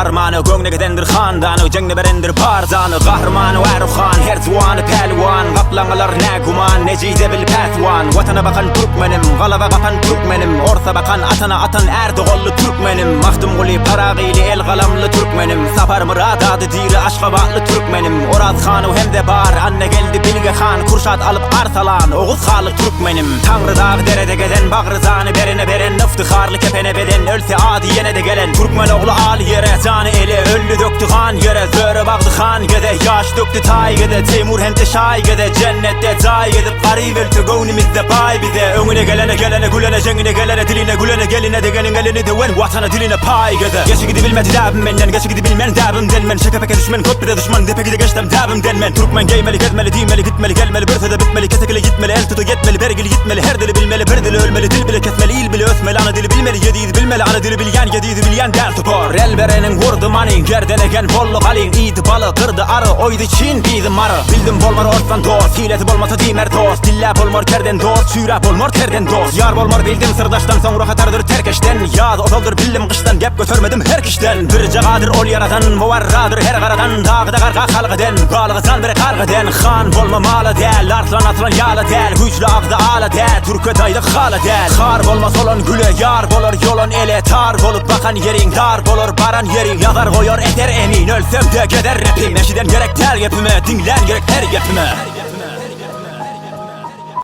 armany Göwne gidendir handany Jeňde berendir bar jany Gahrymany Äruhan Her juwany pälwan Gaplaňalar nägüman Nejize bil päswan Watana bakan türkmenim Galaba gapan türkmenim Orsa bakan atana atan Ärdoganly türkmenim Magtymguly Pyragyly el galamly türkmenim Saparmyrat ady diri Aşgabatly türkmenim Oraz hanow hem-de bar Annageldi Bilge han Kürşat alyp Arsalan Oguz hanly türkmenim Taňry dag derede gezen Bagry jany berene beren Yftyharly kepene beden Ölse ady ýene-de gelen Türkmen ogly al ýere Jany ele Öldi dökdi gan ýere Zöre bagdy han geze Ýaş dökdi taý geze Teýmur hem-de şaý geze Jennetde jaý gezip Garyp ölse göwnümizde baý bize Öňüne gelene gelene gülene Jeňine gelene diline gülene Geline degeniň elini döwen Watana diline paý geze Geçi gidibilmedi däbim menden Geçi gidibilmen däbimden men Şeke peke düşmen köp bize düşman Depe gide geçsem däbimden men Türkmen geýmeli gezmeli diýmeli gitmeli gelmeli Bir söze bitmeli kesekile ýitmeli El tuta ýetmeli bergili ýitmeli Her dili bilmeli bir dili ölmeli Dil bile kesmeli il bile ösmeli Ana dili bilmeli ýedi ýüz bilmeli Ana dili bilýän ýedi ýüzi bilýän däl topar El bereniň wurdy manyň Gerden egen boldy galyň Iýdi baly gyrdy ary Oýdy çyn diýdi mary Bildim bolmar orsdan dost Hilesi bolmasa diýmer dost Dillä bolmar kerden dost Çüýräp bolmar terden dost Ýar bolmar bildim syrdaşdan Soňra hatardyr terkeşden Ýaz ozaldyr bildim gyşdan Gep götermedim her kişden Birje gadyr ol ýaradan Mubarradyr her garadan Dagda garga halk eden Balyga jan bere garg eden Han bolma mala däl Arslan asylan ýala däl Güýçli agza ala däl Türke daýlyk hala däl Har bolma solan güle Ýar bolar ýolan ele Tar bolup bakan ýeriň Dar bolar baran ýeriň Ýazar goýar eser emin Ölsem-de gezer repim Eşiden gerek däl gepime Diňlän gerek her gepime.